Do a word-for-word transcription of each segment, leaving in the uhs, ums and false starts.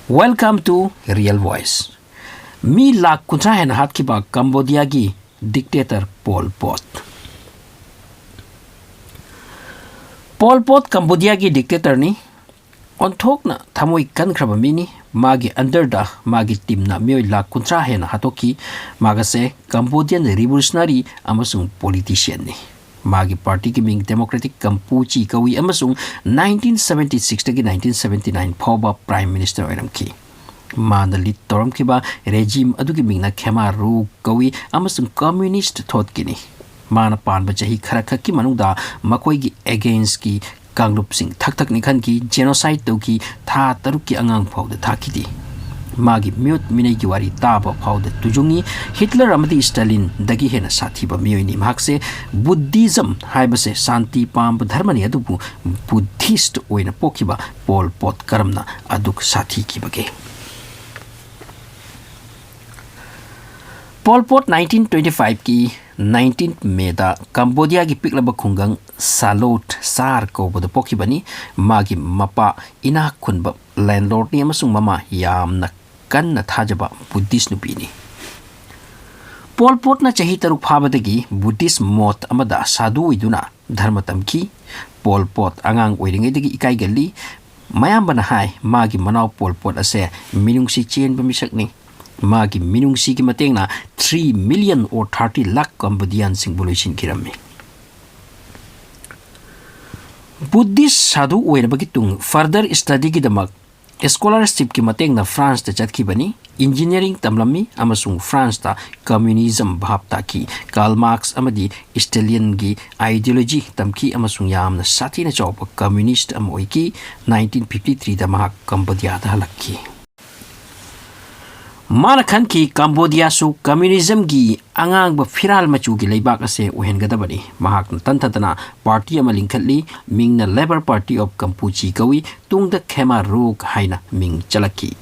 Welcome to Real Voice. ꯃꯤ ꯂꯥꯈ ꯀꯨꯟꯊ꯭ꯔꯥ ꯍꯦꯟꯅ ꯍꯥꯠꯈꯤꯕ ꯀꯝꯕꯣꯗꯤꯌꯥꯒꯤ dictator pol ꯄꯣꯠ꯫ ꯄꯣꯜ ꯄꯣꯠ ꯀꯝꯕꯣꯗꯤꯌꯥꯒꯤ dictatorꯅꯤ꯫ ꯑꯣꯟꯊꯣꯛꯅ ꯊꯃꯣꯏ ꯀꯟꯈ꯭ꯔꯕ ꯃꯤꯅꯤ꯫ ꯃꯥꯒꯤ underꯗ ꯃꯥꯒꯤ teamꯅ ꯃꯤꯑꯣꯏ ꯂꯥꯈ ꯀꯨꯟꯊ꯭ꯔꯥ ꯍꯦꯟꯅ ꯍꯥꯠꯇꯣꯛꯈꯤ꯫ ꯃꯥꯒꯁꯦ Cambodian revolutionary ꯑꯃꯁꯨꯡ politicianꯅꯤ꯫ ꯃꯥꯒꯤ partyꯒꯤ ꯃꯤꯡ Democratic Kampuchea ꯀꯧꯏ ꯑꯃꯁꯨꯡ nineteen seventy sixꯇꯒꯤ nineteen seventy nine ꯐꯥꯎꯕ prime minister ꯑꯣꯏꯔꯝꯈꯤ꯫ ꯃꯥꯅ lead ꯇꯧꯔꯝꯈꯤꯕ regime ꯑꯗꯨꯒꯤ ꯃꯤꯡꯅ Khema Rouge ꯀꯧꯏ ꯑꯃꯁꯨꯡ communist ꯊꯣꯠꯀꯤꯅꯤ꯫ ꯃꯥꯅ ꯄꯥꯟꯕ ꯆꯍꯤ ꯈꯔ ꯈꯛꯀꯤ ꯃꯅꯨꯡꯗ ꯃꯈꯣꯏꯒꯤ againstꯀꯤ ꯀꯥꯡꯂꯨꯞꯁꯤꯡ ꯊꯛ ꯊꯛ ꯅꯤꯛꯍꯟꯈꯤ, genocide ꯇꯧꯈꯤ, ꯊꯥ ꯇꯔꯨꯛꯀꯤ ꯑꯉꯥꯡ ꯐꯥꯎꯗ ꯊꯥꯈꯤꯗꯦ꯫ ꯃꯥꯒꯤ ꯃꯤꯑꯣꯠ ꯃꯤꯅꯩꯒꯤ ꯋꯥꯔꯤ ꯇꯥꯕ ꯐꯥꯎꯗ ꯇꯨꯖꯨꯡꯉꯤ꯫ Hitler ꯑꯃꯗꯤ Stalinꯗꯒꯤ ꯍꯦꯟꯅ ꯁꯥꯊꯤꯕ ꯃꯤꯑꯣꯏꯅꯤ꯫ ꯃꯍꯥꯛꯁꯦ Buddhism ꯍꯥꯏꯕꯁꯦ ꯁꯥꯟꯇꯤ ꯄꯥꯝꯕ ꯙꯔꯃꯅꯤ, ꯑꯗꯨꯕꯨ Buddhist ꯑꯣꯏꯅ ꯄꯣꯛꯈꯤꯕ ꯄꯣꯜ ꯄꯣꯠ ꯀꯔꯝꯅ ꯑꯗꯨꯛ ꯁꯥꯊꯤꯈꯤꯕꯒꯦ? ꯄꯣꯜ ꯄꯣꯠ nineteen twenty fiveꯀꯤ nineteen ꯃꯦꯗ ꯀꯝꯕꯣꯗꯤꯌꯥꯒꯤ ꯄꯤꯛꯂꯕ ꯈꯨꯡꯒꯪ ꯁꯥꯂꯣꯠ ꯁꯥꯔ ꯀꯧꯕꯗ ꯄꯣꯛꯈꯤꯕꯅꯤ꯫ ꯃꯥꯒꯤ ꯃꯄꯥ ꯏꯅꯥꯛ ꯈꯨꯟꯕ landlordꯅꯤ ꯑꯃꯁꯨꯡ ꯃꯃꯥ ꯌꯥꯝꯅ ꯀꯟꯅ ꯊꯥꯖꯕ Buddhist ꯅꯨꯄꯤꯅꯤ꯫ ꯄꯣꯜ ꯄꯣꯠꯅ ꯆꯍꯤ ꯇꯔꯨꯛ ꯐꯥꯕꯗꯒꯤ Buddhist ꯃꯣꯠ ꯑꯃꯗ ꯁꯥꯗꯨ ꯑꯣꯏꯗꯨꯅ ꯙꯔꯃ ꯇꯝꯈꯤ꯫ ꯄꯣꯜ ꯄꯣꯠ ꯑꯉꯥꯡ ꯑꯣꯏꯔꯤꯉꯩꯗꯒꯤ ꯏꯀꯥꯏꯒꯜꯂꯤ꯫ ꯃꯌꯥꯝꯕꯅ ꯍꯥꯏ, ꯃꯥꯒꯤ ꯃꯅꯥꯎ ꯄꯣꯜ ꯄꯣꯠ ꯑꯁꯦ ꯃꯤꯅꯨꯡꯁꯤ ꯆꯦꯟꯕ ꯃꯤꯁꯛꯅꯤ꯫ ꯃꯥꯒꯤ ꯃꯤꯅꯨꯡꯁꯤꯒꯤ ꯃꯇꯦꯡꯅ three million or thirty lakh ꯀꯝꯕꯣꯗꯤꯌꯥꯟꯁꯤꯡꯕꯨ ꯂꯣꯏꯁꯤꯟꯈꯤꯔꯝꯃꯤ꯫ Buddhist ꯁꯥꯗꯨ ꯑꯣꯏꯔꯕꯒꯤ ꯇꯨꯡ further studyꯒꯤꯗꯃꯛ scholarshipꯀꯤ ꯃꯇꯦꯡꯅ Franceꯇ ꯆꯠꯈꯤꯕꯅꯤ꯫ Engineering ꯇꯝꯂꯝꯃꯤ ꯑꯃꯁꯨꯡ Franceꯇ communism ꯚꯥꯞ ꯇꯥꯈꯤ꯫ Karl Marx ꯑꯃꯗꯤ Stalinꯒꯤ ideology ꯇꯝꯈꯤ ꯑꯃꯁꯨꯡ ꯌꯥꯝꯅ ꯁꯥꯊꯤꯅ ꯆꯥꯎꯕ communist ꯑꯃ ꯑꯣꯏꯈꯤ꯫ Nineteen fifty threeꯗ ꯃꯍꯥꯛ ꯀꯝꯕꯣꯗꯤꯌꯥꯗ ꯍꯜꯂꯛꯈꯤ꯫ ꯃꯥꯅ ꯈꯟꯈꯤ, ꯀꯝꯕꯣꯗꯤꯌꯥꯁꯨ communismꯒꯤ ꯑꯉꯥꯡꯕ ꯐꯤꯔꯥꯜ ꯃꯆꯨꯒꯤ ꯂꯩꯕꯥꯛ ꯑꯁꯦ ꯑꯣꯏꯍꯟꯒꯗꯕꯅꯤ꯫ ꯃꯍꯥꯛꯅ ꯇꯟꯊꯗꯅ party ꯑꯃ ꯂꯤꯡꯈꯠꯂꯤ꯫ ꯃꯤꯡꯅ Labour Party of Kampuchea ꯀꯧꯏ꯫ ꯇꯨꯡꯗ Khema Rouge ꯍꯥꯏꯅ ꯃꯤꯡ ꯆꯠꯂꯛꯈꯤ꯫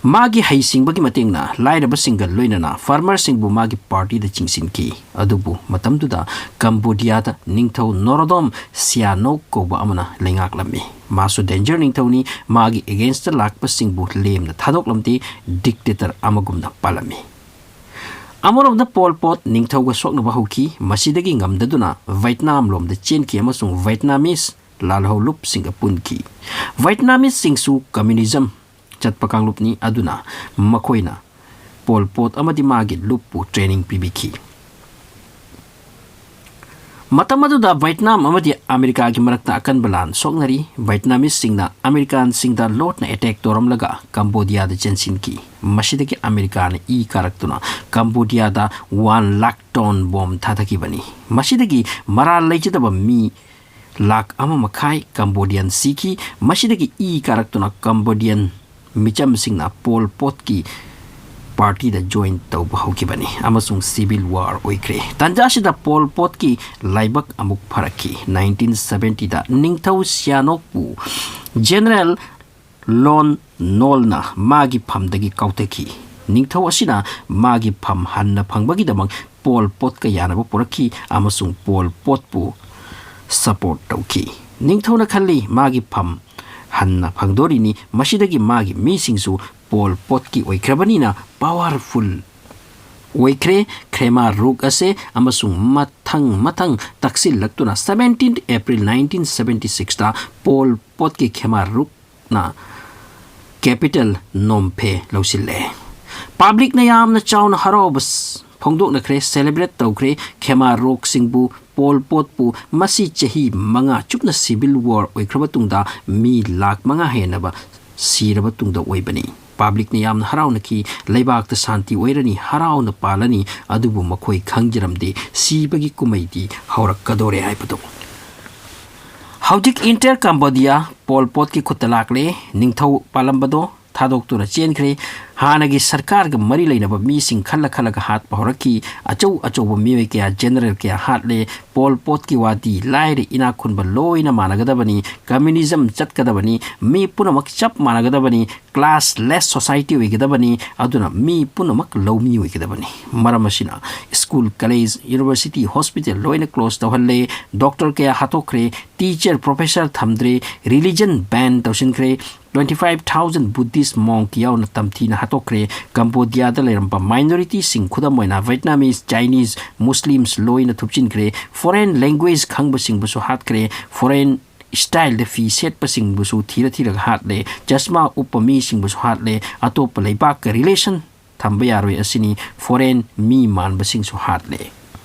ꯃꯥꯒꯤ ꯍꯩꯁꯤꯡꯕꯒꯤ ꯃꯇꯦꯡꯅ ꯂꯥꯏꯔꯕꯁꯤꯡꯒ ꯂꯣꯏꯅꯅ ꯐꯥꯔꯃꯔꯁꯤꯡꯕꯨ ꯃꯥꯒꯤ ꯄꯥꯔꯇꯤꯗ ꯆꯤꯡꯁꯤꯟꯈꯤ꯫ ꯑꯗꯨꯕꯨ ꯃꯇꯝꯗꯨꯗ ꯀꯝꯕꯣꯗꯤꯌꯥꯗ ꯅꯤꯡꯊꯧ ꯅꯣꯔꯣꯗꯣꯝ ꯁꯤꯌꯥꯅꯣꯛ ꯀꯧꯕ ꯑꯃꯅ ꯂꯩꯉꯥꯛꯂꯝꯃꯤ꯫ ꯃꯥꯁꯨ ꯗꯦꯟꯖꯔ ꯅꯤꯡꯊꯧꯅꯤ꯫ ꯃꯥꯒꯤ ꯑꯦꯒꯦꯟꯁꯇ ꯂꯥꯛꯄꯁꯤꯡꯕꯨ ꯂꯦꯝꯅ ꯊꯥꯗꯣꯛꯂꯝꯗꯦ꯫ ꯗꯤꯛꯇꯦꯇꯔ ꯑꯃꯒꯨꯝꯅ ꯄꯥꯜꯂꯝꯃꯤ꯫ ꯑꯃꯔꯣꯝꯗ ꯄꯣꯜ ꯄꯣꯠ ꯅꯤꯡꯊꯧꯒ ꯁꯣꯛꯅꯕ ꯍꯧꯈꯤ꯫ ꯃꯁꯤꯗꯒꯤ ꯉꯝꯗꯗꯨꯅ ꯚꯦꯠꯅꯥꯝ ꯂꯣꯝꯗ ꯆꯦꯟꯈꯤ ꯑꯃꯁꯨꯡ ꯚꯦꯠꯅꯥꯃꯤꯁ ꯂꯥꯜꯍꯧꯂꯨꯞꯁꯤꯡꯒ ꯄꯨꯟꯈꯤ꯫ ꯚꯦꯠꯅꯥꯃꯤꯁꯁꯤꯡꯁꯨ ꯀꯝꯃ꯭ꯌꯨꯅꯤꯖꯝ ꯆꯠꯄ ꯀꯥꯡꯂꯨꯞꯅꯤ꯫ ꯑꯗꯨꯅ ꯃꯈꯣꯏꯅ ꯄꯣꯜ ꯄꯣꯠ ꯑꯃꯗꯤ ꯃꯥꯒꯤ ꯂꯨꯞꯄꯨ ꯇ꯭ꯔꯦꯅꯤꯡ ꯄꯤꯕꯤꯈꯤ꯫ ꯃꯇꯝ ꯑꯗꯨꯗ ꯚꯦꯠꯅꯥꯝ ꯑꯃꯗꯤ ꯑꯃꯦꯔꯤꯀꯥꯒꯤ ꯃꯔꯛꯇ ꯑꯀꯟꯕ ꯂꯥꯟ ꯁꯣꯛꯅꯔꯤ꯫ ꯚꯦꯠꯅꯥꯃꯤꯁꯁꯤꯡꯅ ꯑꯃꯦꯔꯤꯀꯥꯟꯁꯤꯡꯗ ꯂꯣꯠꯅ ꯑꯦꯇꯦꯛ ꯇꯧꯔꯝꯂꯒ ꯀꯝꯕꯣꯗꯤꯌꯥꯗ ꯆꯦꯟꯁꯤꯟꯈꯤ꯫ ꯃꯁꯤꯗꯒꯤ ꯑꯃꯦꯔꯤꯀꯥꯅ E ꯀꯥꯔꯛꯇꯨꯅ ꯀꯝꯕꯣꯗꯤꯌꯥꯗ one lakh tone bomb ꯊꯥꯗꯈꯤꯕꯅꯤ꯫ ꯃꯁꯤꯗꯒꯤ ꯃꯔꯥꯜ ꯂꯩꯖꯗꯕ ꯃꯤ ꯂꯥꯈ ꯑꯃ ꯃꯈꯥꯏ ꯀꯝꯕꯣꯗꯤꯌꯟ ꯁꯤꯈꯤ꯫ ꯃꯁꯤꯗꯒꯤ ꯏ ꯀꯥꯔꯛꯇꯨꯅ ꯀꯝꯕꯣꯗꯤꯌꯟ ꯃꯤꯆꯝꯁꯤꯡꯅ ꯄꯣꯜ ꯄꯣꯠꯀꯤ ꯄꯥꯔꯇꯤꯗ ꯖꯣꯏꯟ ꯇꯧꯕ ꯍꯧꯈꯤꯕꯅꯤ ꯑꯃꯁꯨꯡ ꯁꯤꯚꯤꯜ ꯋꯥꯔ ꯑꯣꯏꯈ꯭ꯔꯦ꯫ ꯇꯥꯟꯖꯥꯁꯤꯗ ꯄꯣꯜ ꯄꯣꯠꯀꯤ ꯂꯥꯏꯕꯛ ꯑꯃꯨꯛ ꯐꯔꯛꯈꯤ꯫ ꯅꯥꯏꯟꯇꯤꯟ ꯁꯚꯦꯟꯇꯤꯗ ꯅꯤꯡꯊꯧ ꯁꯤꯌꯥꯅꯣꯛꯄꯨ ꯖꯦꯅꯔꯦꯜ ꯂꯣꯟ ꯅꯣꯜꯅ ꯃꯥꯒꯤ ꯐꯝꯗꯒꯤ ꯀꯥꯎꯊꯈꯤ꯫ ꯅꯤꯡꯊꯧ ꯑꯁꯤꯅ ꯃꯥꯒꯤ ꯐꯝ ꯍꯟꯅ ꯐꯪꯕꯒꯤꯗꯃꯛ ꯄꯣꯜ ꯄꯣꯠꯀ ꯌꯥꯅꯕ ꯄꯨꯔꯛꯈꯤ ꯑꯃꯁꯨꯡ ꯄꯣꯜ ꯄꯣꯠꯄꯨ ꯁꯄꯣꯔꯠ ꯇꯧꯈꯤ꯫ ꯅꯤꯡꯊꯧꯅ ꯈꯜꯂꯤ, ꯃꯥꯒꯤ ꯐꯝ ꯍꯟꯅ ꯐꯪꯗꯣꯔꯤꯅꯤ꯫ ꯃꯁꯤꯗꯒꯤ ꯃꯥꯒꯤ ꯃꯤꯁꯤꯡꯁꯨ ꯄꯣꯜ ꯄꯣꯠꯀꯤ ꯑꯣꯏꯈ꯭ꯔꯕꯅꯤꯅ ꯄꯥꯋꯔꯐꯨꯜ ꯑꯣꯏꯈ꯭ꯔꯦ꯫ ꯈꯦꯃꯥ ꯔꯨꯛ ꯑꯁꯦ ꯑꯃꯁꯨꯡ ꯃꯊꯪ ꯃꯊꯪ ꯇꯛꯁꯤꯜꯂꯛꯇꯨꯅ ꯁꯚꯦꯟꯇꯤꯟ ꯑꯦꯄ꯭ꯔꯤꯜ ꯅꯥꯏꯟꯇꯤꯟ ꯁꯚꯦꯟꯇꯤ ꯁꯤꯛꯁꯇ ꯄꯣꯜ ꯄꯣꯠꯀꯤ ꯈꯦꯃꯥ ꯔꯨꯛꯅ ꯀꯦꯄꯤꯇꯦꯜ ꯅꯣꯝꯐꯦ ꯂꯧꯁꯤꯜꯂꯦ꯫ ꯄꯕ꯭ꯂꯤꯛꯅ ꯌꯥꯝꯅ ꯆꯥꯎꯅ ꯍꯔꯥꯎꯕ ꯐꯣꯡꯗꯣꯛꯅꯈ꯭ꯔꯦ, ꯁꯦꯂꯦꯕ꯭ꯔꯦꯠ ꯇꯧꯈ꯭ꯔꯦ꯫ ꯈꯦꯃꯥ ꯔꯣꯛꯁꯤꯡꯕꯨ, ꯄꯣꯜ ꯄꯣꯠꯄꯨ ꯃꯁꯤ ꯆꯍꯤ ꯃꯉꯥ ꯆꯨꯞꯅ ꯁꯤꯚꯤꯜ ꯋꯥꯔ ꯑꯣꯏꯈ꯭ꯔꯕ ꯇꯨꯡꯗ ꯃꯤ ꯂꯥꯈ ꯃꯉꯥ ꯍꯦꯟꯅꯕ ꯁꯤꯔꯕ ꯇꯨꯡꯗ ꯑꯣꯏꯕꯅꯤ꯫ ꯄꯕ꯭ꯂꯤꯛꯅ ꯌꯥꯝꯅ ꯍꯔꯥꯎꯅꯈꯤ꯫ ꯂꯩꯕꯥꯛꯇ ꯁꯥꯟꯇꯤ ꯑꯣꯏꯔꯅꯤ, ꯍꯔꯥꯎꯅ ꯄꯥꯜꯂꯅꯤ꯫ ꯑꯗꯨꯕꯨ ꯃꯈꯣꯏ ꯈꯪꯖꯔꯝꯗꯦ ꯁꯤꯕꯒꯤ ꯀꯨꯝꯍꯩꯗꯤ ꯍꯧꯔꯛꯀꯗꯧꯔꯦ ꯍꯥꯏꯕꯗꯨ꯫ ꯍꯧꯖꯤꯛ ꯏꯟꯇꯔ ꯀꯝꯕꯣꯗꯤꯌꯥ ꯄꯣꯜ ꯄꯣꯠꯀꯤ ꯈꯨꯠꯇ ꯂꯥꯛꯂꯦ꯫ ꯅꯤꯡꯊꯧ ꯄꯥꯜꯂꯝꯕꯗꯣ ꯊꯥꯗꯣꯛꯇꯨꯅ ꯆꯦꯟꯈ꯭ꯔꯦ꯫ ꯍꯥꯟꯅꯒꯤ ꯁꯔꯀꯥꯔꯒ ꯃꯔꯤ ꯂꯩꯅꯕ ꯃꯤꯁꯤꯡ ꯈꯜꯂ ꯈꯜꯂꯒ ꯍꯥꯠꯄ ꯍꯧꯔꯛꯈꯤ꯫ ꯑꯆꯧ ꯑꯆꯧꯕ ꯃꯤꯑꯣꯏ ꯀꯌꯥ, ꯖꯦꯅꯔꯦꯜ ꯀꯌꯥ ꯍꯥꯠꯂꯦ꯫ ꯄꯣꯜ ꯄꯣꯠꯀꯤ ꯋꯥꯗꯤ ꯂꯥꯏꯔ ꯏꯅꯥꯛ ꯈꯨꯟꯕ ꯂꯣꯏꯅ ꯃꯥꯟꯅꯒꯗꯕꯅꯤ, ꯀꯝꯃ꯭ꯌꯨꯅꯤꯖꯝ ꯆꯠꯀꯗꯕꯅꯤ, ꯃꯤ ꯄꯨꯝꯅꯃꯛ ꯆꯞ ꯃꯥꯟꯅꯒꯗꯕꯅꯤ, class less society ꯑꯣꯏꯒꯗꯕꯅꯤ, ꯑꯗꯨꯅ ꯃꯤ ꯄꯨꯝꯅꯃꯛ ꯂꯧꯃꯤ ꯑꯣꯏꯒꯗꯕꯅꯤ꯫ ꯃꯔꯝ ꯑꯁꯤꯅ ꯁ꯭ꯀꯨꯜ, ꯀꯣꯂꯦꯖ, ꯌꯨꯅꯤꯚꯔꯁꯤꯇꯤ, ꯍꯣꯁꯄꯤꯇꯥꯜ ꯂꯣꯏꯅ ꯀ꯭ꯂꯣꯖ ꯇꯧꯍꯜꯂꯦ, ꯗꯣꯛꯇꯔ ꯀꯌꯥ ꯍꯥꯠꯇꯣꯛꯈ꯭ꯔꯦ, ꯇꯤꯆꯔ, ꯄ꯭ꯔꯣꯐꯦꯁꯔ ꯊꯝꯗ꯭ꯔꯦ, ꯔꯤꯂꯤꯖꯟ ꯕꯦꯟ ꯇꯧꯁꯤꯟꯈ꯭ꯔꯦ, twenty five thousand Buddhist monk ꯌꯥꯎꯅ ꯇꯝꯊꯤꯅ ꯍꯥꯠꯇꯣꯛꯈ꯭ꯔꯦ꯫ ꯀꯝꯕꯣꯗꯤꯌꯥꯗ ꯂꯩꯔꯝꯕ ꯃꯥꯏꯅꯣꯔꯤꯇꯤꯁꯤꯡ, ꯈꯨꯗꯝ ꯑꯣꯏꯅ ꯚꯦꯠꯅꯥꯃꯤꯁ, ꯆꯥꯏꯅꯤꯁ, ꯃꯨꯁꯂꯤꯝꯁ ꯂꯣꯏꯅ ꯊꯨꯞꯆꯤꯟꯈ꯭ꯔꯦ꯫ ꯐꯣꯔꯦꯟ ꯂꯦꯡꯒ꯭ꯋꯦꯖ ꯈꯪꯕꯁꯤꯡꯕꯨꯁꯨ ꯍꯥꯠꯈ꯭ꯔꯦ꯫ ꯐꯣꯔꯦꯟ ꯁ꯭ꯇꯥꯏꯜꯗ ꯐꯤ ꯁꯦꯠꯄꯁꯤꯡꯕꯨꯁꯨ ꯊꯤꯔ ꯊꯤꯔꯒ ꯍꯥꯠꯂꯦ꯫ ꯆꯁꯃꯥ ꯎꯞꯄ ꯃꯤꯁꯤꯡꯕꯨꯁꯨ ꯍꯥꯠꯂꯦ꯫ ꯑꯇꯣꯞꯄ ꯂꯩꯕꯥꯛꯀ ꯔꯤꯂꯦꯁꯟ ꯊꯝꯕ ꯌꯥꯔꯣꯏ ꯑꯁꯤꯅꯤ ꯐꯣꯔꯦꯟ ꯃꯤ ꯃꯥꯟꯕꯁꯤꯡꯁꯨ ꯍꯥꯠꯂꯦ꯫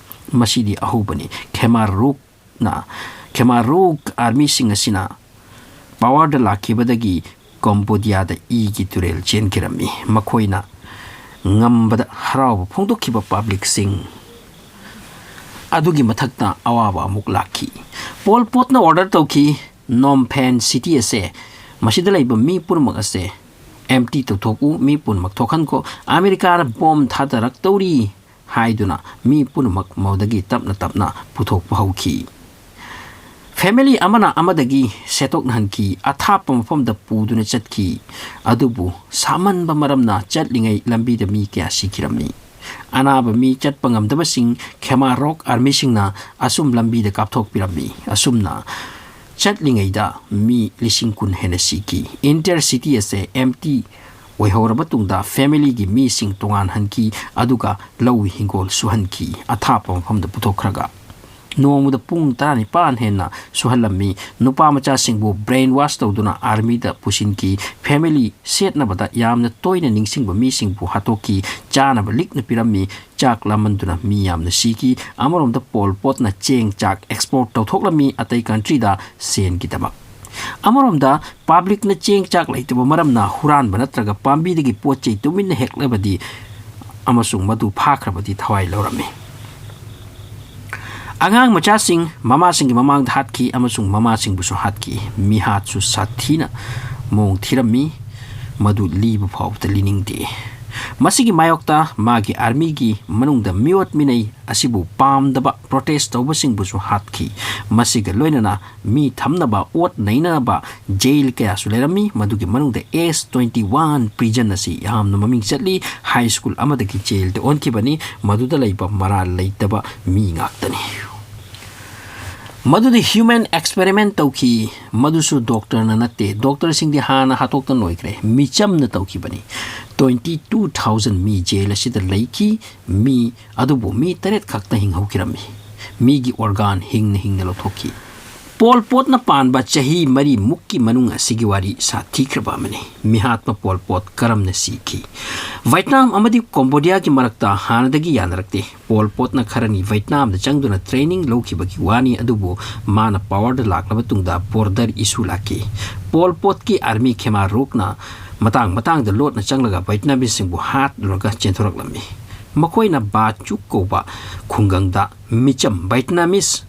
ꯃꯁꯤꯗꯤ ꯑꯍꯧꯕꯅꯤ꯫ ꯈꯦꯃꯥꯔꯨꯛꯅ, ꯈꯦꯃꯥꯔꯨꯛ ꯑꯥꯔꯃꯤꯁꯤꯡ ꯑꯁꯤꯅ ꯄꯥꯋꯔꯗ ꯂꯥꯛꯈꯤꯕꯗꯒꯤ ꯀꯝꯕꯣꯗꯤꯌꯥꯗ ꯏꯒꯤ ꯇꯨꯔꯦꯜ ꯆꯦꯟꯈꯤꯔꯝꯃꯤ꯫ ꯃꯈꯣꯏꯅ ꯉꯝꯕꯗ ꯍꯔꯥꯎꯕ ꯐꯣꯡꯗꯣꯛꯈꯤꯕ ꯄꯕ꯭ꯂꯤꯛꯁꯤꯡ ꯑꯗꯨꯒꯤ ꯃꯊꯛꯇ ꯑꯋꯥꯕ ꯑꯃꯨꯛ ꯂꯥꯛꯈꯤ꯫ ꯄꯣꯜ ꯄꯣꯠꯅ ꯑꯣꯔꯗꯔ ꯇꯧꯈꯤ, "ꯅꯣꯝ ꯐꯦꯟ ꯁꯤꯇꯤ ꯑꯁꯦ, ꯃꯁꯤꯗ ꯂꯩꯕ ꯃꯤ ꯄꯨꯝꯅꯃꯛ ꯑꯁꯦ ꯑꯦꯝꯇꯤ ꯇꯧꯊꯣꯛꯎ, ꯃꯤ ꯄꯨꯝꯅꯃꯛ ꯊꯣꯛꯍꯟꯈꯣ, ꯑꯃꯦꯔꯤꯀꯥꯅ ꯕꯣꯝ ꯊꯥꯗꯔꯛꯇꯧꯔꯤ" ꯍꯥꯏꯗꯨꯅ ꯃꯤ ꯄꯨꯝꯅꯃꯛ ꯃꯗꯨꯗꯒꯤ ꯇꯞꯅ ꯇꯞꯅ ꯄꯨꯊꯣꯛꯄ ꯍꯧꯈꯤ꯫ ꯐꯦꯃꯤꯂꯤ ꯑꯃꯅ ꯑꯃꯗꯒꯤ ꯁꯦꯠꯇꯣꯛꯅꯍꯟꯈꯤ, ꯑꯊꯥꯞꯄ ꯃꯐꯝꯗ ꯄꯨꯗꯨꯅ ꯆꯠꯈꯤ꯫ ꯑꯗꯨꯕꯨ ꯁꯥꯃꯟꯕ ꯃꯔꯝꯅ ꯆꯠꯂꯤꯉꯩ ꯂꯝꯕꯤꯗ ꯃꯤ ꯀꯌꯥ ꯁꯤꯈꯤꯔꯝꯃꯤ꯫ ꯑꯅꯥꯕ ꯃꯤ ꯆꯠꯄ ꯉꯝꯗꯕꯁꯤꯡ ꯈꯦꯃꯥ ꯔꯣꯛ ꯑꯥꯔꯃꯤꯁꯤꯡꯅ ꯑꯁꯨꯝ ꯂꯝꯕꯤꯗ ꯀꯥꯞꯊꯣꯛꯄꯤꯔꯝꯃꯤ꯫ ꯑꯁꯨꯝꯅ ꯆꯠꯂꯤꯉꯩꯗ ꯃꯤ ꯂꯤꯁꯤꯡ ꯀꯨꯟ ꯍꯦꯟꯅ ꯁꯤꯈꯤ꯫ ꯏꯟꯇꯔ ꯁꯤꯇꯤ ꯑꯁꯦ ꯑꯦꯝꯇꯤ ꯑꯣꯏꯍꯧꯔꯕ ꯇꯨꯡꯗ ꯐꯦꯃꯤꯂꯤꯒꯤ ꯃꯤꯁꯤꯡ ꯇꯣꯉꯥꯟꯍꯟꯈꯤ, ꯑꯗꯨꯒ ꯂꯧ ꯍꯤꯡꯒꯣꯜ ꯁꯨꯍꯟꯈꯤ, ꯑꯊꯥꯞꯄ ꯃꯐꯝꯗ ꯄꯨꯊꯣꯛꯈ꯭ꯔꯒ꯫ ꯅꯣꯡꯃꯗ ꯄꯨꯡ ꯇꯔꯥꯅꯤꯄꯥꯟ ꯍꯦꯟꯅ ꯁꯨꯍꯜꯂꯝꯃꯤ꯫ ꯅꯨꯄꯥ ꯃꯆꯥꯁꯤꯡꯕꯨ ꯕ꯭ꯔꯦꯟ ꯋꯥꯁ ꯇꯧꯗꯨꯅ ꯑꯥꯔꯃꯤꯗ ꯄꯨꯁꯤꯟꯈꯤ꯫ ꯐꯦꯃꯤꯂꯤ ꯁꯦꯠꯅꯕꯗ ꯌꯥꯝꯅ ꯇꯣꯏꯅ ꯅꯤꯡꯁꯤꯡꯕ ꯃꯤꯁꯤꯡꯕꯨ ꯍꯥꯠꯇꯣꯛꯈꯤ꯫ ꯆꯥꯅꯕ ꯂꯤꯛꯅ ꯄꯤꯔꯝꯃꯤ꯫ ꯆꯥꯛ ꯂꯥꯝꯃꯟꯗꯨꯅ ꯃꯤ ꯌꯥꯝꯅ ꯁꯤꯈꯤ꯫ ꯑꯃꯔꯣꯝꯗ ꯄꯣꯜ ꯄꯣꯠꯅ ꯆꯦꯡ ꯆꯥꯛ ꯑꯦꯛꯁꯄꯣꯔꯠ ꯇꯧꯊꯣꯛꯂꯝꯃꯤ꯫ ꯑꯇꯩ ꯀꯟꯇ꯭ꯔꯤꯗ ꯁꯦꯟꯒꯤꯗꯃꯛ꯫ ꯑꯃꯔꯣꯝꯗ ꯄꯕ꯭ꯂꯤꯛꯅ ꯆꯦꯡ ꯆꯥꯛ ꯂꯩꯇꯕ ꯃꯔꯝꯅ ꯍꯨꯔꯥꯟꯕ ꯅꯠꯇ꯭ꯔꯒ ꯄꯥꯝꯕꯤꯗꯒꯤ ꯄꯣꯠ ꯆꯩ ꯇꯨꯃꯤꯟꯅ ꯍꯦꯛꯂꯕꯗꯤ ꯑꯃꯁꯨꯡ ꯃꯗꯨ ꯐꯥꯈ꯭ꯔꯕꯗꯤ ꯊꯋꯥꯏ ꯂꯧꯔꯝꯃꯤ꯫ ꯑꯉꯥꯡ ꯃꯆꯥꯁꯤꯡ ꯃꯃꯥꯁꯤꯡꯒꯤ ꯃꯃꯥꯡꯗ ꯍꯥꯠꯈꯤ ꯑꯃꯁꯨꯡ ꯃꯃꯥꯁꯤꯡꯕꯨꯁꯨ ꯍꯥꯠꯈꯤ꯫ ꯃꯤꯍꯥꯠꯁꯨ ꯁꯥꯊꯤꯅ ꯃꯑꯣꯡ ꯊꯤꯔꯝꯃꯤ꯫ ꯃꯗꯨ ꯂꯤꯕ ꯐꯥꯎꯕꯗ ꯂꯤꯅꯤꯡꯗꯦ꯫ ꯃꯁꯤꯒꯤ ꯃꯥꯌꯣꯛꯇ ꯃꯥꯒꯤ ꯑꯥꯔꯃꯤꯒꯤ ꯃꯅꯨꯡꯗ ꯃꯤꯑꯣꯠ ꯃꯤꯅꯩ ꯑꯁꯤꯕꯨ ꯄꯥꯝꯗꯕ ꯄ꯭ꯔꯣꯇꯦꯁ ꯇꯧꯕꯁꯤꯡꯕꯨꯁꯨ ꯍꯥꯠꯈꯤ꯫ ꯃꯁꯤꯒ ꯂꯣꯏꯅꯅ ꯃꯤ ꯊꯝꯅꯕ, ꯑꯣꯠ ꯅꯩꯅꯅꯕ ꯖꯦꯜ ꯀꯌꯥꯁꯨ ꯂꯩꯔꯝꯃꯤ꯫ ꯃꯗꯨꯒꯤ ꯃꯅꯨꯡꯗ ꯑꯦꯁ twenty one prison ꯑꯁꯤ ꯌꯥꯝꯅ ꯃꯃꯤꯡ ꯆꯠꯂꯤ꯫ ꯍꯥꯏ ꯁ꯭ꯀꯨꯜ ꯑꯃꯗꯒꯤ ꯖꯦꯜꯗ ꯑꯣꯟꯈꯤꯕꯅꯤ꯫ ꯃꯗꯨꯗ ꯂꯩꯕ ꯃꯔꯥꯜ ꯂꯩꯇꯕ ꯃꯤ ꯉꯥꯛꯇꯅꯤ꯫ ꯃꯗꯨꯗꯤ human experiment ꯇꯧꯈꯤ꯫ ꯃꯗꯨꯁꯨ ꯗꯣꯛꯇꯔꯅ ꯅꯠꯇꯦ꯫ ꯗꯣꯛꯇꯔꯁꯤꯡꯗꯤ ꯍꯥꯟꯅ ꯍꯥꯠꯇꯣꯛꯇꯅ ꯂꯣꯏꯈ꯭ꯔꯦ꯫ ꯃꯤꯆꯝꯅ ꯇꯧꯈꯤꯕꯅꯤ꯫ Twenty two thousand ꯃꯤ ꯖꯦꯜ ꯑꯁꯤꯗ ꯂꯩꯈꯤ꯫ ꯃꯤ ꯑꯗꯨꯕꯨ ꯃꯤ ꯇꯔꯦꯠ ꯈꯛꯇ ꯍꯤꯡꯍꯧꯈꯤꯔꯝꯃꯤ꯫ ꯃꯤꯒꯤ organ ꯍꯤꯡꯅ ꯍꯤꯡꯅ ꯂꯧꯊꯣꯛꯈꯤ꯫ ꯄꯣꯜ ꯄꯣꯠꯅ ꯄꯥꯟꯕ ꯆꯍꯤ ꯃꯔꯤꯃꯨꯛꯀꯤ ꯃꯅꯨꯡ ꯑꯁꯤꯒꯤ ꯋꯥꯔꯤ ꯁꯥꯊꯤꯈ꯭ꯔꯕ ꯑꯃꯅꯤ꯫ ꯃꯤꯍꯥꯠꯄ ꯄꯣꯜ ꯄꯣꯠ ꯀꯔꯝꯅ ꯁꯤꯈꯤ? ꯚꯦꯠꯅꯥꯝ ꯑꯃꯗꯤ ꯀꯣꯝꯕꯣꯗꯤꯌꯥꯒꯤ ꯃꯔꯛꯇ ꯍꯥꯟꯅꯗꯒꯤ ꯌꯥꯅꯔꯛꯇꯦ꯫ ꯄꯣꯜ ꯄꯣꯠꯅ ꯈꯔꯅꯤ ꯚꯦꯠꯅꯥꯝꯗ ꯆꯪꯗꯨꯅ training ꯂꯧꯈꯤꯕꯒꯤ ꯋꯥꯅꯤ, ꯑꯗꯨꯕꯨ ꯃꯥꯅ powerꯗ ꯂꯥꯛꯂꯕ ꯇꯨꯡꯗ border issue ꯂꯥꯛꯈꯤ꯫ ꯄꯣꯜ ꯄꯣꯠꯀꯤ ꯑꯥꯔꯃꯤ ꯈꯦꯃꯥ ꯔꯣꯛꯅ ꯃꯇꯥꯡ ꯃꯇꯥꯡꯗ ꯂꯣꯠꯅ ꯆꯪꯂꯒ ꯚꯦꯠꯅꯥꯃꯤꯁꯁꯤꯡꯕꯨ ꯍꯥꯠꯂꯨꯔꯒ ꯆꯦꯟꯊꯣꯔꯛꯂꯝꯃꯤ꯫ ꯃꯈꯣꯏꯅ ꯕꯥꯆꯨꯛ ꯀꯧꯕ ꯈꯨꯡꯒꯪꯗ ꯃꯤꯆꯝ ꯚꯦꯠꯅꯥꯃꯤꯁ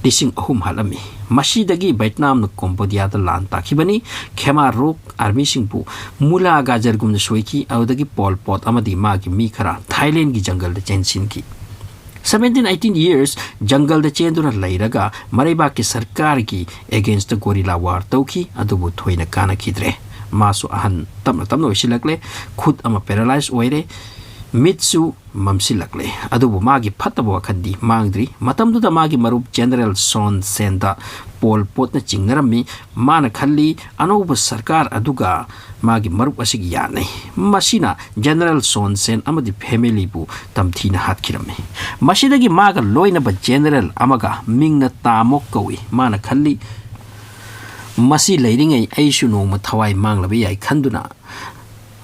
ꯂꯤꯁꯤꯡ ꯑꯍꯨꯝ ꯍꯥꯠꯂꯝꯃꯤ꯫ ꯃꯁꯤꯗꯒꯤ ꯚꯦꯠꯅꯥꯝꯅ ꯀꯣꯝꯕꯣꯗꯤꯌꯥꯗ ꯂꯥꯟ ꯇꯥꯈꯤꯕꯅꯤ꯫ ꯈꯦꯃꯥ ꯔꯣꯛ ꯑꯥꯔꯃꯤꯁꯤꯡꯕꯨ ꯃꯨꯂꯥ ꯒꯥꯖꯔꯒꯨꯝꯅ ꯁꯣꯏꯈꯤ꯫ ꯑꯗꯨꯗꯒꯤ ꯄꯣꯜ ꯄꯣꯠ ꯑꯃꯗꯤ ꯃꯥꯒꯤ ꯃꯤ ꯈꯔ ꯊꯥꯏꯂꯦꯟꯒꯤ ꯖꯪꯒꯜꯗ ꯆꯦꯟꯁꯤꯟꯈꯤ꯫ Seventeen eighteen years ꯖꯪꯒꯜꯗ ꯆꯦꯟꯗꯨꯅ ꯂꯩꯔꯒ ꯃꯔꯩꯕꯥꯛꯀꯤ ꯁꯔꯀꯥꯔꯒꯤ againstꯇ guerrilla war ꯇꯧꯈꯤ, ꯑꯗꯨꯕꯨ ꯊꯣꯏꯅ ꯀꯥꯟꯅꯈꯤꯗ꯭ꯔꯦ꯫ ꯃꯥꯁꯨ ꯑꯍꯟ ꯇꯞꯅ ꯇꯞꯅ ꯑꯣꯏꯁꯤꯜꯂꯛꯂꯦ꯫ ꯈꯨꯠ ꯑꯃ paralyse ꯑꯣꯏꯔꯦ꯫ ꯃꯤꯠꯁꯨ ꯃꯝꯁꯤꯜꯂꯛꯂꯦ꯫ ꯑꯗꯨꯕꯨ ꯃꯥꯒꯤ ꯐꯠꯇꯕ ꯋꯥꯈꯜꯗꯤ ꯃꯥꯡꯗ꯭ꯔꯤ꯫ ꯃꯇꯝꯗꯨꯗ ꯃꯥꯒꯤ ꯃꯔꯨꯞ ꯖꯦꯅꯔꯦꯜ ꯁꯣꯟ ꯁꯦꯟꯗ ꯄꯣꯜ ꯄꯣꯠꯅ ꯆꯤꯡꯅꯔꯝꯃꯤ꯫ ꯃꯥꯅ ꯈꯜꯂꯤ, ꯑꯅꯧꯕ ꯁꯔꯀꯥꯔ ꯑꯗꯨꯒ ꯃꯥꯒꯤ ꯃꯔꯨꯞ ꯑꯁꯤꯒꯤ ꯌꯥꯅꯩ꯫ ꯃꯁꯤꯅ ꯖꯦꯅꯔꯦꯜ ꯁꯣꯟ ꯁꯦꯟ ꯑꯃꯗꯤ familyꯕꯨ ꯇꯝꯊꯤꯅ ꯍꯥꯠꯈꯤꯔꯝꯃꯤ꯫ ꯃꯁꯤꯗꯒꯤ ꯃꯥꯒ ꯂꯣꯏꯅꯕ ꯖꯦꯅꯔꯦꯜ ꯑꯃꯒ, ꯃꯤꯡꯅ ꯇꯥꯃꯣꯛ ꯀꯧꯏ, ꯃꯥꯅ ꯈꯜꯂꯤ, ꯃꯁꯤ ꯂꯩꯔꯤꯉꯩ ꯑꯩꯁꯨ ꯅꯣꯡꯃ ꯊꯋꯥꯏ ꯃꯥꯡꯂꯕ ꯌꯥꯏ ꯈꯟꯗꯨꯅ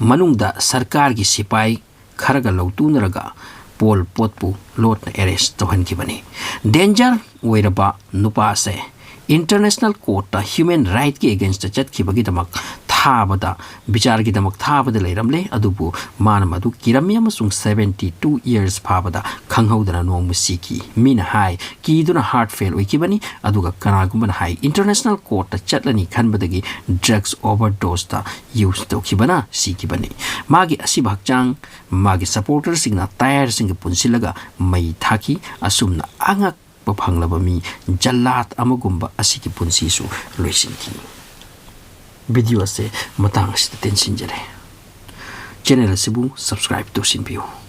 ꯃꯅꯨꯡꯗ ꯁꯔꯀꯥꯔꯒꯤ ꯁꯤꯄꯥꯏ ꯈꯔꯒ ꯂꯧꯇꯨꯅꯔꯒ ꯄꯣꯜ ꯄꯣꯠꯄꯨ ꯂꯣꯠꯅ arrest ꯇꯧꯍꯟꯈꯤꯕꯅꯤ꯫ Danger ꯑꯣꯏꯔꯕ ꯅꯨꯄꯥ ꯑꯁꯦ international courtꯇ human rightꯀꯤ againstꯇ ꯆꯠꯈꯤꯕꯒꯤꯗꯃꯛ ꯊꯥꯕꯗ, ꯕꯤꯆꯥꯔꯒꯤꯗꯃꯛ ꯊꯥꯕꯗ ꯂꯩꯔꯝꯂꯦ꯫ ꯑꯗꯨꯕꯨ ꯃꯥꯅ ꯃꯗꯨ ꯀꯤꯔꯝꯃꯤ ꯑꯃꯁꯨꯡ seventy two years ꯐꯥꯕꯗ ꯈꯪꯍꯧꯗꯅ ꯅꯣꯡꯃ ꯁꯤꯈꯤ꯫ ꯃꯤꯅ ꯍꯥꯏ, ꯀꯤꯗꯨꯅ heart fail ꯑꯣꯏꯈꯤꯕꯅꯤ꯫ ꯑꯗꯨꯒ ꯀꯅꯥꯒꯨꯝꯕꯅ ꯍꯥꯏ, international courtꯇ ꯆꯠꯂꯅꯤ ꯈꯟꯕꯗꯒꯤ drugs overdoseꯇ use ꯇꯧꯈꯤꯕꯅ ꯁꯤꯈꯤꯕꯅꯤ꯫ ꯃꯥꯒꯤ ꯑꯁꯤꯕ ꯍꯛꯆꯥꯡ ꯃꯥꯒꯤ supporterꯁꯤꯡꯅ tyreꯁꯤꯡꯒ ꯄꯨꯟꯁꯤꯜꯂꯒ ꯃꯩ ꯊꯥꯈꯤ꯫ ꯑꯁꯨꯝꯅ ꯑꯉꯛꯄ ꯐꯪꯂꯕ ꯃꯤ ꯖꯜꯂꯥꯗ ꯑꯃꯒꯨꯝꯕ ꯑꯁꯤꯒꯤ ꯄꯨꯟꯁꯤꯁꯨ ꯂꯣꯏꯁꯤꯟꯈꯤ꯫ Video ꯑꯁꯦ ꯃꯇꯥꯡ ꯑꯁꯤꯗ ꯇꯦꯟꯁꯤꯟꯖꯔꯦ꯫ Channel ꯑꯁꯤꯕꯨ subscribe ꯇꯧꯁꯤꯟꯕꯤꯌꯨ꯫